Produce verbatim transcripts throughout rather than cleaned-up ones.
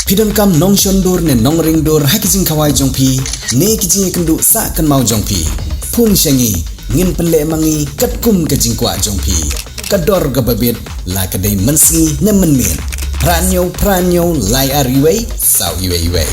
Phi donkam nongshon dur ne nongring dur ha ki jingkhawai jong phi ne ki jingïakynduh sah kynmaw jong phi? Phone sha ngi, ngin pynleh ma ngi katkum ka jingkwah jong phi. Ka dor kaba bit, la ka dei mynsngi ne mynmiet. Phra hynñiew phra hynñiew lai ar wei saw wei wei.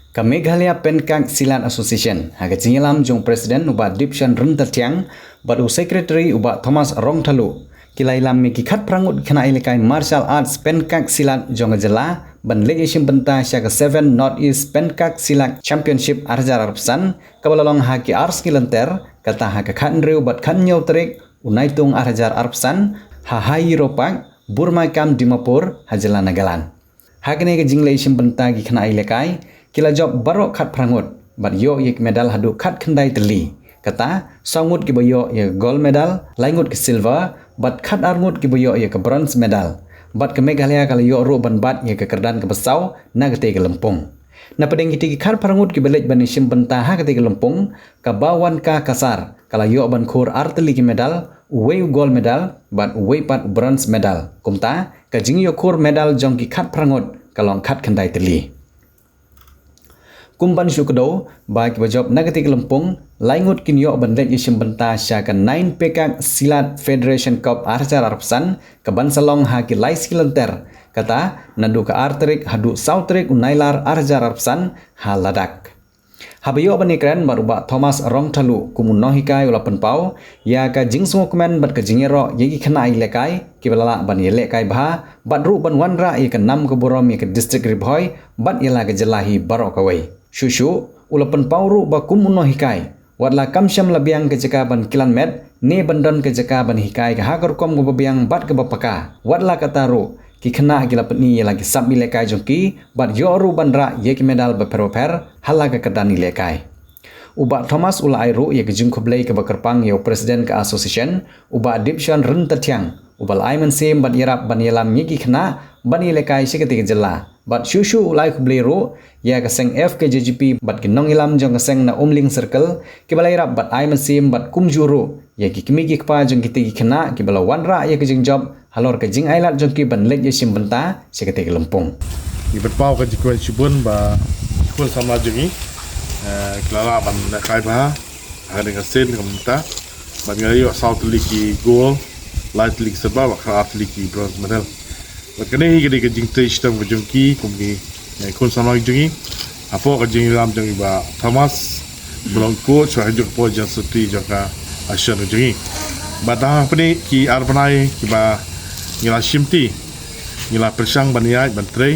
Ka Meghalaya Penkak Silat Association, ha ka jingïalam jong u President u Bah Dipshan Ryntathiang bad u Secretary u Bah Thomas Rongthalu, ki la ïalam ïa ki khatphra ngut ki khynnah ïalehkai Martial Arts Penkak Silat jong ka jylla ban leit ïashim bynta sha ka Seven North East Penkak Silat Championship ar hajar arphew san, kaba la long ha ki ar sngi lynter, kata ha ka khathynriew bad khathynñiew tarik u Naitung ar hajar arphew san, ha Hairo Park, Burma Camp, Dimapur, ha jylla Nagaland. Ha kane ka jingleit shim bynta ki khynnah ïalehkai, ki la jop baroh khatphra ngut bad ïoh ïa ki medal haduh khatkhyndai tylli. Kata, saw ngut kiba ïoh ïa ka gold medal, lai ngut ki silver, bad khatar ngut kiba ïoh ïa ka bronze medal. Bad ka Meghalaya ka la ïoh ruh ban bat ïa ka kyrdan kaba saw na katei ka lympung. Na pdeng kitei ki khatphra ngut kiba leit ban ïashim bynta ha katei ka lympung, ka Bawanka Kasar ka la ïoh ban khur ar tylli ki medal, uwei u gold medal bad uwei pat u bronze medal. Kumta, ka jingïoh khur medal jong ki khatphra ngut ka long khatkhyndai tylli. Kum ban shu kdew ba kiba jop na katei ka lympung, lai ngut kin ïoh ban leit ïashim bynta sha ka Nine Penkak Silat Federation Cup ar hajar arphew san, kaban sa long ha ki lai sngi lynter. Kata, naduh ka ar tarik haduh saw tarik u Nailar ar hajar arphew san, ha Ladakh. Haba ïoh ban ïakren bad u Bah Thomas Rongthalu kum u nonghikai, u la pynpaw ïa ka jingsngewkmen bad ka jingïaroh ïa ki khynnah ïalehkai kiba la lah ban ïalehkai bha bad ruh ban wanrah ïa ka nam ka burom ïa ka district Ri Bhoi bad ïa la ka jylla hi baroh kawei. Shuh shuh, u la pynpaw ruh ba kum u nonghikai, wat la kam shym la biang ka jaka ban kylliang met ne ban don ka jaka ban hikai ka ha ka rukom kaba biang bad kaba paka. Wat la katta ruh, ki khynnah ki la pyni ïa la ki sap ïalehkai jong ki bad ïoh ruh ban rah ïa ki medal bapher bapher ha la ka kyrdan ïalehkai. U Bah Thomas u la ai ruh ïa ka jingkhublei kaba kyrpang ïa u President ka Association, u Bah Dipshan Ryntathiang, uba la ai mynsiem bad ïarap ban ïalam ïa ki khynnah ban ïalehkai sha katei ka jylla. Bad shuh shuh u la ai khublei ruh ïa ka seng F K J G P bad ki nongïalam jong ka seng na Umling Circle, kiba la ïarap bad ai mynsiem bad kumjuh ruh ïa ki kmie ki kpa jong kitei ki khynnah kiba la wanrah ïa ka jingjop halor ka jingailad jong ki ban leit ïashim bynta sha katei ka lympung. Ngi pynpaw ka jingkmen shibun ba ki khun samla jong ngi, eh, ki la lah ban lehkai bha ha kane ka sien ka mynta. Bad ngi la ïoh saw tylli ki gold, lai tylli ki silver, bad khatar tylli ki bronze medal. Bad kane hi ka dei ka jingtrei shitom ka jong ki kum ki, eh, khun samla jong ngi. Hapoh ka jingïalam jong i Bah Thomas, ba long coach, bad hajuh hapoh jong ka secretary jong ka association ka jong ngi. Bad hapdeng ki ar bnai kiba ngi la shimti, ngi la pyrshang ban ïaid ban trei,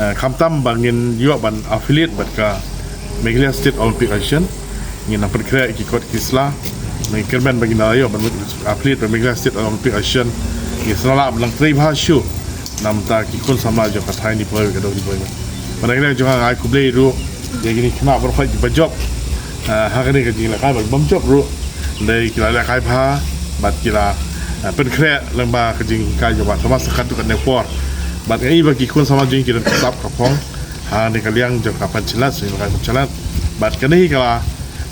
eh, khamtam ba ngin ïoh ban affiliate bad ka Meghalaya State Olympic Association. Ngin nang pynkhreh ki kot ki sla, ngin kyrmen ba ngin ïoh ban affiliate bad Meghalaya State Olympic Association. Ngin sa lah ban nang trei bha shuh na bynta ki khun samla jong ka thaiñ Ri Bhoi, ka dong Ri Bhoi. Bad na ka liang jong nga, nga ai khublei ruh ïa kine ki khynnah baroh kiba jop, eh, ha kane ka jinglehkai, bad bym jop ruh, hynrei ki la lehkai bha bad ki la, eh, pynkhreh lyngba ka jinghikai jong Bah Thomas katto katne por. Bad nga i ba ki khun samla jong ngi ki don ka sap ka phong ha kane ka liang jong ka panchalat, jong ka panchalat. Bad kane hi ka la,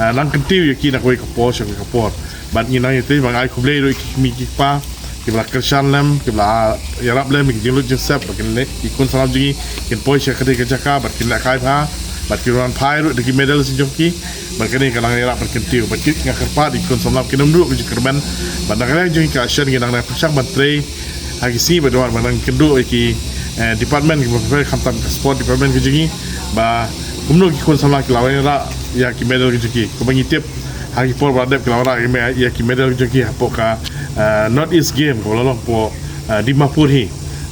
eh, nang kyntiew ïa ki na kawei ka por sha kawei ka por. Bad ngi nang ïathuh ba nga ai khublei ruh ïa ki kmie ki kpa kiba la kyrshan lem, kiba la ïarap lem ïa ki jinglut jingsep ba kin leh, ki khun samla jong ngi kin poi sha katei ka jaka bad kin lehkai bha bad kin wanphai ruh da ki medal jong ki. Bad kane ka nang ïarap ban kyntiew, bad ki, nga kyrpad ïa ki khun samla kin ym duh ka jingkyrmen. Bad na ka liang jong ngi ka association ngi nang pyrshang ban trei ha ki sngi ba don, bad nang kynduh ïa ki, eh, department kiba pher, khamtam ka sport department ka jong ngi, ba kumno ki khun samla ki la wanrah ïa ki medal ka jong ki. Kumba ngi tip, ha ki por ba la dep ki la wanrah ïa ki medal ka jong ki hapoh ka, eh, North East Game kaba la long hapoh, eh, Dimapur hi.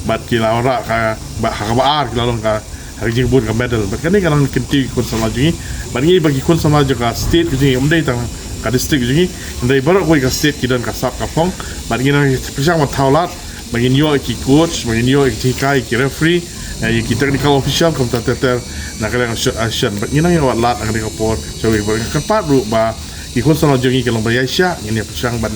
Bad ki la wanrah ka, ba, ha kaba ar ki la long ka, ha ka jingbun ka medal. Bad kane ka nang kyntiew ïa ki khun samla jong ngi. Bad ngi i ba ki khun samla jong ka state ka jong ngi, ym dei tang ka district ka jong ngi, hynrei baroh kawei ka state ki don ka sap ka phong. Bad ngi nang pyrshang ban thaw lad ba ngin ïoh ïa ki coach, ba ngin ïoh ïa ki jinghikai, ïa ki referee, eh, ïa ki technical official, kumta ter ter na ka liang association. Bad ngi nang ïa wad lad na kane ka por sha kawei ka por. Nga kyrpad ruh ba ki khun samla jong ngi ki long ba ïaishah, ngin ïa pyrshang ban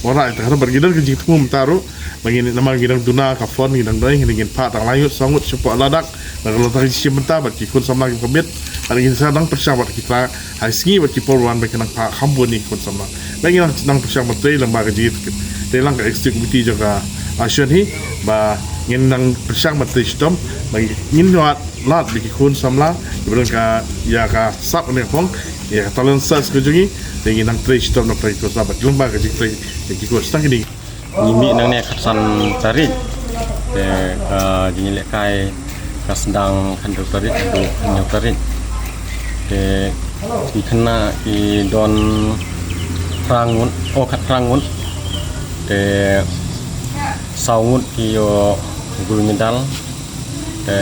wanrah ïa ka, bad ngi don ka jingthmu mynta ruh ba ngin, namar ngi dang duna ka fund, ngi dang don, ngi ngin phah tang lai ngut saw ngut shapoh Ladakh na ka long tang ka jingshim bynta, bad ki khun samla kiba khmih Ngi sa dang pyrshang bad kita ha sngi bad ki por ban ba ki nang phah kham bun ïa ki khun samla. Ngi nang nang pyrshang bad trei lang ba ka jingit trei lang ka executive committee jong ka ASEAN hi ba ngin nang pyrshang bad trei shitom ba ngin ïoh lad ba ki khun samla ba don ka ïa ka sap ne phong ïa ka talent search ka jong ngi. Ngi nang trei shitom na trei ko sa bad lang ba ka jingtrei ïa ki khun stang kini. Ngi mih nangne khatsan tarik. Te ka jingïalehkai ka sdang khathynriew tarik haduh hynñiew tarik. Te ki khynnah ki don phra ngut, oh, khatphra ngut. Te saw ngut ki ïoh gold medal. Te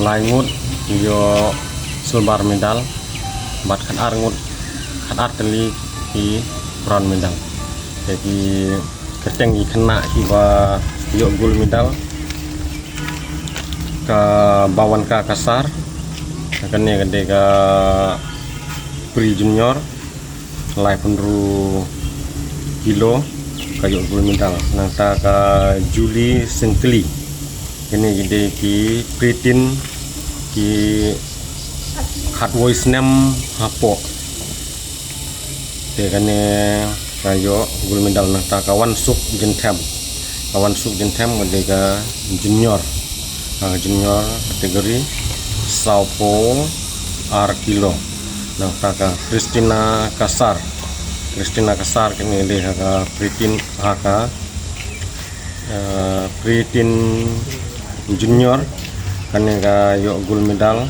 lai ngut ki ïoh silver medal. Bad khatar ngut, khatar tylli ki bronze medal. Te ki kyrteng ki khynnah kiba ïoh gold medal, ka Bawan K Kasar, kane ka dei ka pre junior, laiphew hynriew kilo, ka ïoh gold medal. Nangta ka Julie Syngkli, kane ka dei ki pre teen, ki khatwei snem hapoh. Te kane ka ïoh gold medal. Nangta ka Wansuk Jynthem. Ka Wansuk Jynthem ka dei ka junior. Ka junior category, sawphew ar kilo. Nangta ka Christina Kasar. Christina Kasar kane ka dei ka pre teen, ha ka, eh, pre teen junior. Kane ka ïoh gold medal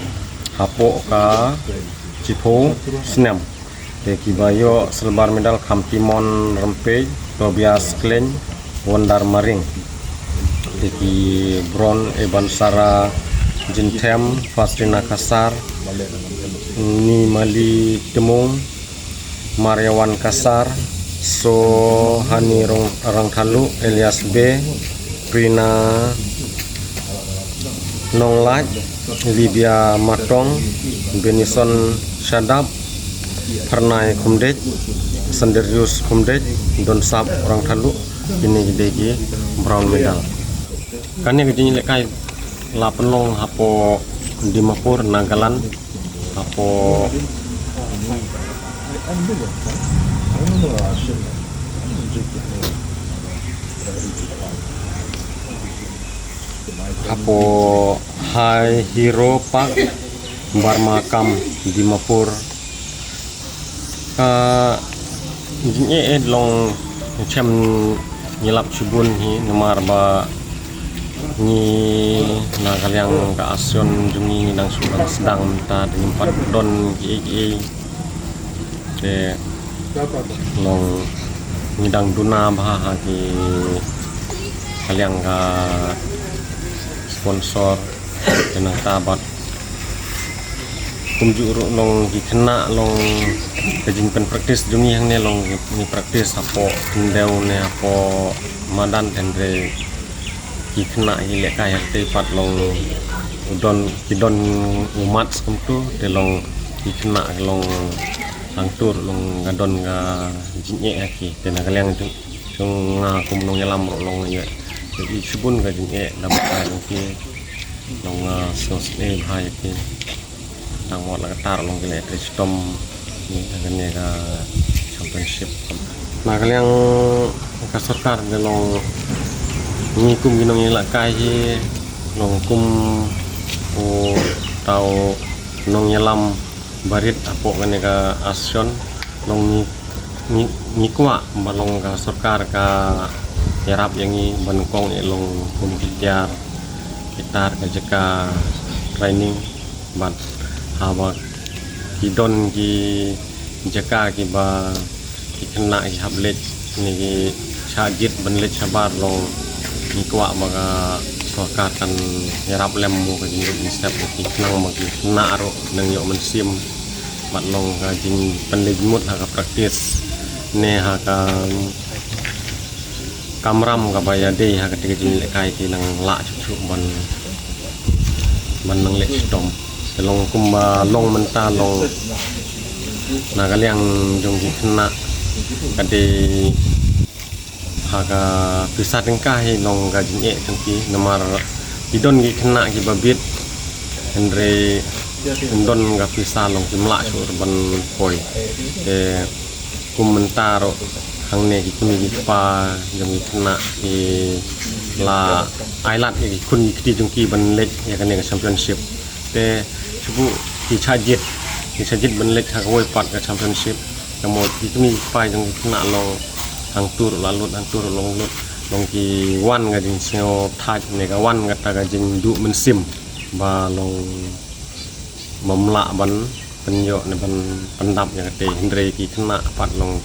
hapoh ka shiphew snem. Te kiba ïoh silver medal, Khamtimon Rympei, Tobias Klein, Wonder Maring. Te ki bronze, Evan Sarah Jynthem, Faustina Kasar, Nimali Tmung, Mariawan Kasar, Sohani Rong-, Rangthalu, Elias Bey, Prina Nonglait, Libya Matong, Benison Shadap, Pharnai Khumdeit, Sanderius Khumdeit, Donsap Rangthalu, kine ki dei ki bronze medal. Kane ka jingïalehkai la pynlong hapoh Dimapur, Nagaland, hapoh hapoh Hai Hero Park, Burma Camp, Dimapur. Ka jingeh eh long, ngim shym ïalap shibun hi namar ba ngi na ka liang ka ASEAN jong ngi ngi dang shu dang sdang mynta, te ngim pat don kiei kiei. Te long ngi dang duna bha ha ki ka liang ka sponsor, te nangta bad kumjuh ruh long ki khynnah, long ka jingpynpractice jong ngi hangne long ngi practice hapoh khyndew ne hapoh madan, hynrei ki khynnah ki lehkai ha katei pat long u don, ki don u mat kumtu, te long ki khynnah long hangtu ruh long ka don ka jingeh ha ki. Te na ka liang jong nga kum nongïalam ruh long ïa, ïa shibun ka jingeh da ba ka jong ki long, ah, sngewsih bha ïa ki. Tang wat la katta long ki leh trei shitom ïa kane ka championship. Na ka liang ka sorkar ne long ngi kum ki nongïalehkai hi long kum uta u nongïalam barit hapoh kane ka ASEAN long ngi, ngi, ngi kwah ba long ka sorkar ka ïarap ïa ngi ban kong ïa long kum ki tiar, ki tar ka jaka training bad haba ki don ki jaka kiba ki khynnah ki hap leit ne ki shah jied ban leit shabar long ngi kwah ba ka sorkar kan ïarap lem mo ka jingduk jingstep ki khnang ba ki khynnah ruh nang ïoh mynsiem bad long ka jingpynleit mut ha ka practice ne ha ka kamram kaba ïadei ha katei ka jingïalehkai ki nang lah shuh shuh ban, ban nang leh shitom. Te long kumba long mynta long na ka liang jong ki khynnah ka dei ha ka pisa tyngka hi long ka jingeh jong ki namar ki don ki khynnah kiba bit hynrei Don ka pisa long kim lah shuh ban poi. Te kum mynta ruh hangne ki kmie ki kpa jong ki khynnah ki la ai lad ïa ki khun ki kti jong ki ban leit ïa kane ka championship. Te shu ki shah jied, ki shah jied ban leit ha kawei pat ka championship. Ka mut ki kmie ki kpa jong ki khynnah long hangtu ruh la lut, hangtu ruh long lut, long ki wan ka jingsngew thait ne ka wan kata ka jingduh mynsiem ba long bym lah ban pynïoh ne ban pyndap ïa kata. Hynrei ki khynnah pat long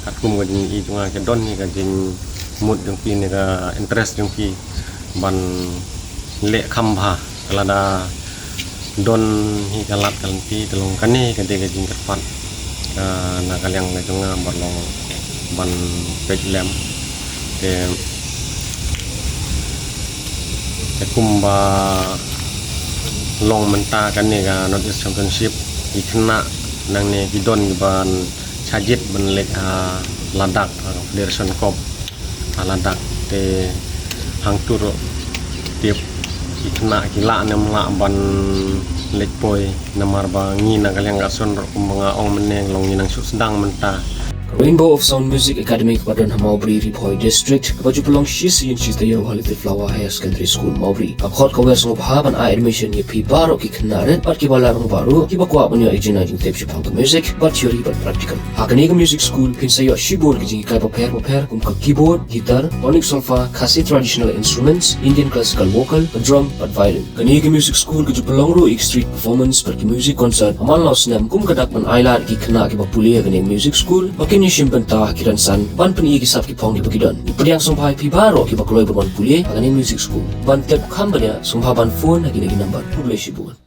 katkum ka jingïohi jong nga ki don hi ka jingmut jong ki ne ka interest jong ki ban leh kham bha. Lada don hi ka lad ka lynti te long kane ka dei ka jingkyrpad, ah, na ka liang ka jong nga ba long ban peit lem. Te, te kumba long mynta kane ka North East Championship, ki khynnah nangne ki don kiban shah jied ban leit ha Ladakh ha ka Federation Cup ha Ladakh. Te hangtu ruh tip ki khynnah ki lah ne ym lah ban leit poi, namar ba ngi na ka liang ka shnong ruh kumba nga ong mynne long ngi nang shu sdang mynta. Rainbow of Sound Music Academy kaba don ha Mawbri, Ri Bhoi District, kaba ju pynlong shi sien shi taïew ha Little Flower Higher Secondary School, Mawbri, ka khot ka wer sngewbha ban ai admission ïa phi baroh ki khynnah rit bad kiba la rangbah ruh kiba kwah ban ïoh ïa ka jingtip shaphang ka music, bad theory bad practical. Ha kane ka music school phin sa ïoh shibun ki jinghikai bapher bapher kum ka keyboard, guitar, tonic solfa, Khasi traditional instruments, Indian classical vocal, ka drum bad violin. Kane ka music school ka ju pynlong ruh ïa ki street performance bad ki music concert ha man la u snem kum ka dak ban ai lad ïa ki khynnah kiba pule ha kane ka music school ba kin ïashim bynta ha ki rynsan ban pyni ïa ki sap ki phong kiba ki don. Ngi pdiang sngewbha ïa phi baroh kiba kloi ban wan pule ha kane ka music school. Ban tip kham bniah sngewbha ban phone ha kine ki number. Khublei shibun.